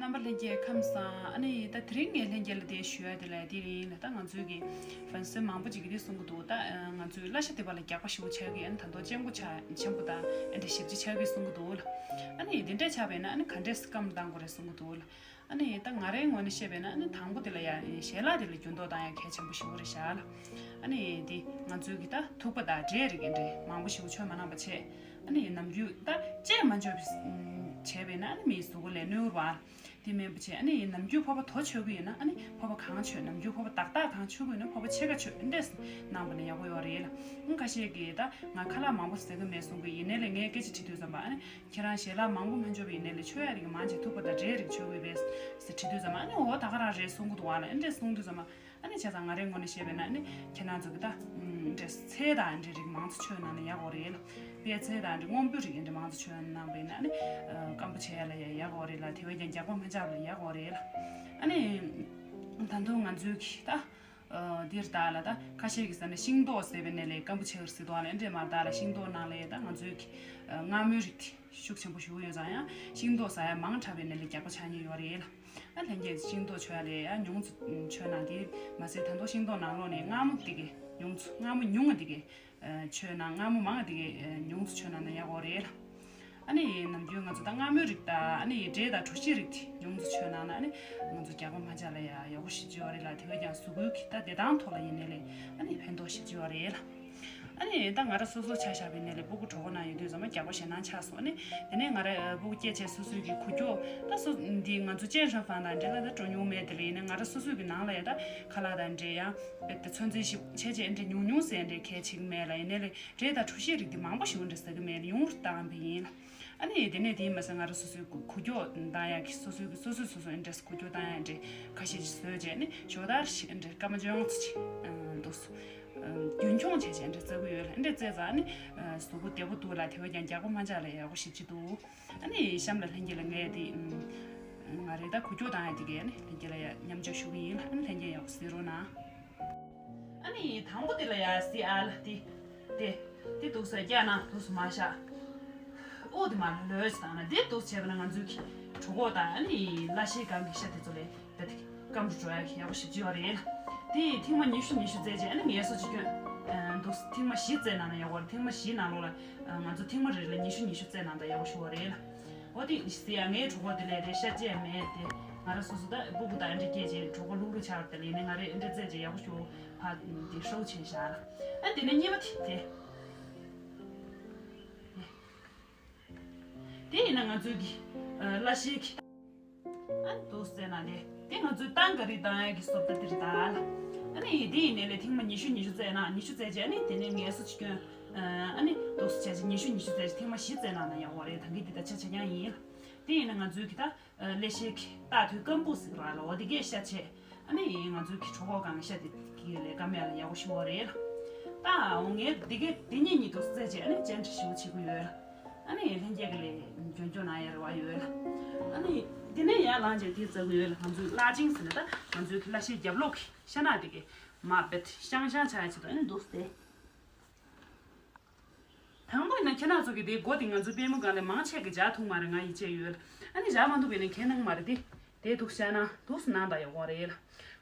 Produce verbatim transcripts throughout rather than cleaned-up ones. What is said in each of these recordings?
རྣམ་པ་ལྷན་རྒྱས་ཁམས་བཟང་། ཨ་ནི་ད་དེ་རིང་ངས་ལྷན་རྒྱས་ལ་དེ་ཞུ་ཡ་དེ་ལ་དེ་རིང་ལ་ད་ང་ཚོའི་གི་ཕན་སེ་མང་པོ་ཅིག་གིས་དེ་གསུང་གི་འདུག་ད་ང་ཚོའི་བརླ་ཤ་དེ་བ་ལ་རྒྱགས་པ་ཞེ་པོ་ཆགས་ཀྱི་ཡིན། ད་དུང་སྤྱང་པོ་ཆགས་ཆེན་པོ་དང་ཨ་འདྲ་ཞེ་པོ་ཅིག་ཆགས་ཀྱི་གསུང་གི་འདུག་ལ། ཨ་ནི་དེ་འདྲ་ཆགས་པས་ན་ཨ་ནི་ག་འདྲས་སེ་བཀའ་མོལ་བཏང་དགོས་རེད་གསུང་གི་འདུག་ལ། ཨ་ནི་ད་ང་རའི་ངོས་ནས་བཤད་པས་ན་ཨ་ནི་དང་པོ་དེ་ལ་ཡ་ཞལ་ལག་དེ་ལ་འགྱུར་ལྡོག་བཏང་ཡ་གལ་ཆེན་པོ་ཞེ་པོ་རེད་ཤག་ལ། ཨ་ནི་དེ་ང་ཚོའི་གི་ད་ཐུག་པ་དང་འབྲས་རིགས་འདྲ་མང་པོ་ཞེ་པོ་མཆོད་མ་གནང་པ་བྱས། ཨ་ནི་ནམ་རྒྱུན་ད་བཅད་མ་མཆོད་པ་བྱས་པས་ན་ཨ་ནི་མིའི་གཟུགས་པོ་ལ་གནོད་པ། དེ་མིན་པ་བྱས་ཨ་ནི་ནམ་རྒྱུན་ཕོར་པ་དོ་མཆོད་གི་ཡོད་ན་ཨ་ནི་ཕོར་པ་གང་མཆོད། ནམ་རྒྱུན་ཕོར་པ་ཏག་ཏག་གང་མཆོད་གི་ཡོད་ན་ཕོར་པ་ཕྱེད་ཀ་མཆོད། འདྲས་གནང་པ་ན་ཡག་པོ་ཡོད་རེད་ལ། ཁ་ཤས་ཀྱིས་ད་ང་ཁ་ལག་མང་པོ་ཟ་གི་མེད་གསུང་གི་ཡིན་ནའི་ལས་ངས་སྐད་ཆ་དྲིས་དུས་ཙམ་པ་ཨ་ནི། ཁྱེད་རང་ཞལ་ལག་མང་པོ་མ་མཆོད་པ་ཡིན་ནའི་ལས་མཆོད་ཡ་རིགས་མང་ཆེ་ཐུག་པ་དང་འབྲས་རིགས་མཆོད་དགོས་པས་ཟེར་དྲིས་དུས་ཙམ་པ་ཨ་ནི་འོ་ད་ག་རང་རེད་གསུང་གི་འདུག་བ་ལ། ཨེ་འདྲས་གསུང་དུས་ཙམ་པ་ཨ་ནི་བྱས་ཙང་ང་རའི་ངོས་ནས་བཤད་པས་ན་ཨ་ནི་ཁྱེད་རང་ཚོ་གི་ད་འདྲས་ཚལ་དང་འདྲས་རིགས་མང་ཙམ་མཆོད་གནང་ན་ཡག་པོ་རེད་ལ། པད་ཚལ་དང་འདྲས་སྔོན་པོའི་རིགས་འདྲས་མང་ཙམ་མཆོད་གནང་པས་ན་ཨ་ནི་སྐམ་པོ་བྱས་ཡ་ལ་ཡ་ཡག་པོ་རེད་ལ། དེ་བས་ཀྱང་རྒྱགས་པ་མ་ཆགས་པ་ལ་ཡག་པོ་རེད་ལ། ཨ་ནི་ད་དུང་ང་ཚོའི་གི་ད། འདིར་བདག་ལ་ད་ཁ་ཤས་ཀྱིས་ཟེར་ན་ཤིང་ཏོག་ཟེར་བའི་ནས་ལས་སྐམ་པོ་ཆགས་ཟེར་དོ་ལ། འདྲེ་མར་བདག་ལ་ཤིང་ཏོག་ནང་ལས་ད་ང་ཚོའི་གི་མངར་མོའི་རིགས་དེ་ཤུགས་ཆེན་པོ་ཞུ་གི་ཡོད་ཙང་ཡང་ཤིང་ཏོག་ཟ་ཡ་མང་དྲགས་པའི་ནས་ལས་རྒྱགས་པ་ཆགས་ཉེན་ཡོད་རེད་ལ། ཨ་ལྷན་རྒྱས་ཤིང་ཏོག་མཆོད་ཡ་ལས་ཡང་ཉུང་ཙམ་མཆོད་ན་དེ་མ་ཟད་ད་དུང་ཤིང་ཏོག་ནང་ལོགས་ནས་མངར་མོ་དེ་གས་ཉུང་ཙམ་མངར་མོ་ཉུང་ང་དེ་གས། མཆོད་ན་མངར་མོ་མང་དེ་གས་ཉུང་ཙམ་མཆོད་ན་ན་ཡག་པོ་རེད་ལ། ཨ་ནི་ནམ་རྒྱུན་ང་ཚོ་ད་མངར་མོའི་རིགས་དང་ཨ་ནི་འབྲས་དང་གྲོ་ཞིབ་རིགས་དེ་ཉུང་ཙམ་མཆོད་ན་ན་ཨ་ནི་ང་ཚོ་རྒྱགས་པ་མ་ཆགས་ལ་ཡ་ཡག་པོ་ཞེ་པོ་ཅིག་ཡོད་རེད་ལ། དེ་བས་ཀྱང་གཟུགས་པོའི་གི་ད་བདེ་ཐང་ཐོག་ལ་ཡིན་ནའི་ལས་ཨ་ནི་ཕན་ཐོགས་ཞེ་པོ་ཅིག་ཡོད་རེད་ལ། ཨ་ནི་ད་ང་ར་སོ་སོ་ཆ་བཞག་པ་ཡིན་ནའི་ལས་སྤུ་གུ་གྲོད་ཁོག་ནང་ཡོད་དུས་ཙམ་པ་རྒྱགས་པ་ཞེད་སྣང་ཆགས་སོང་། ཨ་ནི་དེ་ནས་ང་ར་སྤུ་གུ་སྐྱེས་བྱས་སོ་སོའི་གི་གོ་རྒྱུ་ད་སོ་འདི་ང་ཚོ་ཅན་ཧྲ་ཧྥང་དང་འབྲེལ་ལ་ད་འགྲོ་མྱོང་མེད། དེ་ལ་ཡིན་ན་ང་ར་སོ་སོའི་གི་ནང་ལ་ཡ་ད་ཁ་ལག་དང་འབྲེལ་ཡང་དཔེ་དེ་ཚོད་འཛིན་ཞིབ་བྱས་བྱས་འདྲ་ཉུང་ཉུང་ཟེར་འདྲ་གལ་ཆེ་གི་མེད་ལ། ཡིན་ནའི་ལས་འབྲས་དང་གྲོ་ཞིབ་རིགས་དེ་མང་པོ་ཞིག་འདྲ་ཟ་གི་མེད་ལ་ཉུང་རུ་བཏང་བ་ཡིན་ལ། ཨ་ནི་དེ་ནས་དེ་མ་ཟད་ང་ར་སོ་སོའི་གོ་གོ་རྒྱུ་བཏང་ཡག་གི་སོ་སོའི་གི་སོ་སོའི་སོ་སོ་འདྲ་གོ་རྒྱུ་བཏང་ཡག་འདྲ་ཁ་ཤས་ཅིག་བཟོས་བྱས་ནི་ཞོ་དར་ཞིག་འདྲ་སྐར་མ་བཅོ་ལྔ་ཙམ་ཅིག་འདུག་སོ། རྒྱུན་འཁྱོངས་བྱས་བྱས་འདྲ་བཙལ་གི་ཡོད་ལ། འདྲ་བཙལ་ཙང་ནི་གཟུགས་པོ་བདེ་པོ་འདུག་ལ། དེ་བས་ཀྱང་རྒྱགས་པ་མ་ཆགས་ལ་ཡག་པོ་ཞེ་པོ་ཅིག་འདུག་ཨ་ནི་གཤམ་ལ་ལྷན་རྒྱས་ལ་ངས་དེ་ང་རེ་ད་གོ་རྒྱུ་བཏང་ཡག་དེ་གས་ནི་ལྷན་རྒྱས་ལ་ཡ་མཉམ་སྤྱོད་ཞུ་གི་ཡིན་ལ། ཨ་ནི་ལྷན་རྒྱས་ཡག་པོ་གཟིགས་རོགས་གནང་། ཨ་ནི་དང་པོ་དེ་ལ་ཡ་སི་ཨ་ལ་དེ་དེ་དེ་འདུག་སེ་རྒྱགས་ན་འདུག་སེ་མ་བཞག་དབུགས་དེ་མར་ལྷོད་ལྷོད་བཏང་ན་དེ་འདུག་སེ་བྱས་པ་ན་ང་ཚོའི་གི་གྲོད་ཁོག་དང་ཨ་ནི་བརླ་ཤའི་སྒང་གི་ཤ་དེ་ཚོ་ལས་ད་དེ་སྐམ་རུ་འགྲོ་ཡག་གི་ཡག་པོ་ཞེ་པོ་ཅིག་ཡོད་རེད་ལ། དེ་ཐེངས་མ་ཉི་ཤུ་ཉི་ཤུ་བཙལ་རྗེས་ཨ་ནི་ངལ་གསོ་བྱེད་སྐྱོན་འདུག་སེ་ཐེངས་མ་བཞི་བཙལ་གནང་ན་ཡག་པོ་རེད། ཐེངས་མ་བཞི་ནང་ལོགས་ལ་ང་ཚོ་ཐེངས་མ་རེ་ལ་ཉི་ཤུ་ཉི་ཤུ་བཙལ་གནང་ད་ཡག་པོ་ཞེ་པོ་རེད་ལ། འོ་དེ་ཟེར་ཡ་ངའི་གྲོད་ཁོག་དེ་ལས་རེད་ཤ་བཅད་མེད་དེ། ང་ར་སོ་སོ་ད་སྤུ་གུ་ད་འདྲ་སྐྱེས་རྗེས་གྲོད་ཁོག་ལྷུག་ལྷུག་ཆགས་པ་དེ་ལས་ནི་ང་རེ་འདྲ་བཙལ་རྗེས་ཡག་པོ་ཞེ་པོ་ཕར་དེ་ཧྲོག་བྱས་བཞག་ལ། ཨ་དེ་ནས་གཉིས་པ་དེ་དེ། དེ་ཡིན་ན་ང་ཚོའི་གི་བརླ་ཤའི་གི་ཨ་ནི་འདུག་སེ་བཙལ་ན་དེ་དེ་ང་ཚོའི་ཏང་ག་རི་བཏང་ཡག་གི་སོབ་ད་དེ་རེད་ད་ལ། ཨ་ནི་དེ་ཡིན་ནའི་ལས་ཐེངས་མ་ཉི་ཤུ་ཉི་ཤུ་བཙལ་ན་ཉི་ཤུ་བཙལ་རྗེས་ཨ་ནི་དེ་ནས་ངལ་གསོ་བྱེད་སྐྱོན་ཨ་ནི་འདུག་སེ་བྱས་རྗེས་ཉི་ཤུ་ཉི་ཤུ་བཙལ་རྗེས་ཐེངས་མ་བཞི་བཙལ་གནང་ན་ཡག་པོ་རེད། ད་གིན་དེ་ད་ཆ་ཆ་རྐྱང་ཡིན་ལ། དེ་ཡིན་ན་ང་ཚོའི་གི་ད་བརླ་ཤའི་གི་ད་དུས་སྐམ་པོ་ཟེར་བ་ལ་འོ་དེ་གས་ཤ་བཅད། ཨ་ནི་ང་ཚོའི་གི་གྲོད་ཁོག་སྒང་གི་ཤ་དེ་གི་ལས་ཀ་མེད་ལ་ཡག་པོ་ཞེ་པོ་རེད་ལ། ད་འོ་ངས་དེ་གས་དེ་གཉིས་གཉིས་འདུག་སེ་བཙལ་རྗེས་ཨ་ནི་ཅན་ཁྲི་ཞེ་པོ་བྱེད་ཀྱི་ཡོད་ལ། ཨ་ནི་ལྷན་རྒྱས་ཀྱི་ལས་འཇོན་འཇོན་གནང་ཡ་རེ་བ་ཡོད་ལ། ཨ་ནི་དེ་ནས་ཡར་ལངས་རྗེས་དེ་བཙལ་གྱི་ཡོད་ལ། ང་ཚོའི་བརླ་ཅིང་ཟེར་ན་ད་ང་ཚོའི་གི་བརླ་ཤའི་རྒྱབ་ལོགས་ཀྱི་ཤ་ནག་དེ་གས་མར་བེད་ཤང་ཤང་ཆགས་ཡ་ཆེད་དུ་ཨ་ནི་འདུག་སེ། དང་པོ་ཡིན་ན་ཁྱེད་རང་ཚོ་གི་དེའི་སྒོ་དེ་ང་ཚོའི་པུས་མོ་སྒང་ལས་མང་ཆེ་གི་འཇག་ཐུབ་མ་རེད། ང་ཡིད་ཆེས་ཡོད་ལ། ཨ་ནི་འཇག་མ་ཐུབ་པ་ཡིན་ན་ཁྱེད་གནང་མ་རེད་དེ། དེ་འདུག་སེ་ན་འདུག་སེ་གནང་ད་ཡག་པོ་རེད་ལ།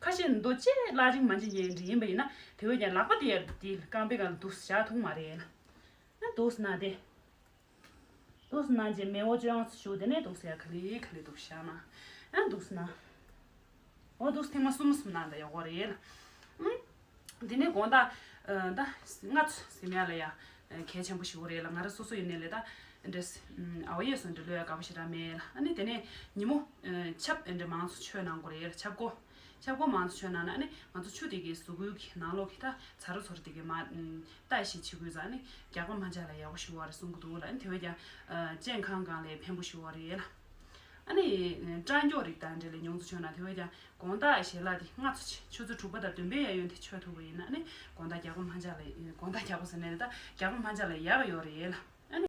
ཁ་ཤས་འདུག་ཅེས་བརླ་ཅིང་མ་བྱེད་མཁན་འདྲ་ཡིན་པ་ཡིན་ན་དེ་བས་ཀྱང་ལག་པ་དེ་ཡར་དེ་རྐང་པའི་སྒང་ལ་འདུག་སེ་བཞག་ཐུབ་མ་རེད་ལ། ཨ་འདུག་སེ་གནང་སྟེ། འདུག་སེ་གནང་རྗེས་མེ་དབོན་ཅོ་ཡང་ཞུ་དེ་ནས་འདུག་སེ་ཡ་ག་ལེ་ག་ལེ་འདུག་སེ་བཞག་ན། ཨ་འདུག་སེ་གནང་། འོ་འདུག་སེ་ཐེངས་མ་གསུམ་གསུམ་གནང་ད་ཡག་པོ་རེད་ལ། ཨུམ། དེ་ནས་དགོང་དག་ཨ་ད་ལྔ་ཚོ་ཟིན་ཡ་ལ་ཡ་གལ་ཆེན་པོ་ཞིག་རེད་ལ། ང་ར་སོ་སོ་ཡིན་ནའི་ལས་ད་འདྲེས་ཨ་བ་ཡས་སོ་འདྲེ་ལོས་ཡ་དགའ་པོ་ཞེ་དྲག་མེད་ལ། ཨ་ནི་དེ་ནས་ཉིན་མོ་ཨ་ཆབ་འདྲེ་མང་ཚོ་མཆོད་གནང་དགོས་རེད་ལ། ཆབ་སྒོ་ཆབ་སྒོ་མང་ཚོ་མཆོད་གནང་ན་ཨ་ནི་ང་ཚོ་ཆུ་དེ་གའི་གཟུགས་པོའི་གི་ནང་ལོགས་ཀྱི་ད་ཚ་རུ་ཚོ་རུ་དེ་གའི་མ་ལྟ་ཞིག་བྱེད་དགོས་ཙང་ཨ་ནི་རྒྱགས་པ་མ་ཆགས་ལ་ཡག་པོ་ཞིག་རེད་གསུང་གི་འདུག་ལ། ཨ་ནི་དེ་བས་ཀྱང་ཨ་སྤྱན་ཁང་སྒང་ལ་ཕན་པོ་ཞིག་རེད་ལ། ཨ་ནི་སྐྲ་མགྱོགས་རིགས་དང་འབྲེལ་ལ་ཉུང་ཚོ་མཆོད་ན་དེ་བས་ཀྱང་དགོང་དག་ཞལ་ལག་དེ་ལྔ་ཚོ་ཆེ་ཆུ་ཚོད་དྲུག་པ་དང་བདུན་པའི་གཡས་གཡོན་དེ་མཆོད་ཐུབ་པ་ཡིན་ན་ཨ་ནི་དགོང་དག་རྒྱགས་པ་མ་ཆགས་ལ་དགོང་དག་རྒྱགས་པ་ཟེར་ནས་ད་རྒྱགས་པ་མ་ཆགས་ལ་ཡག་ཡོད་རེད་ལ།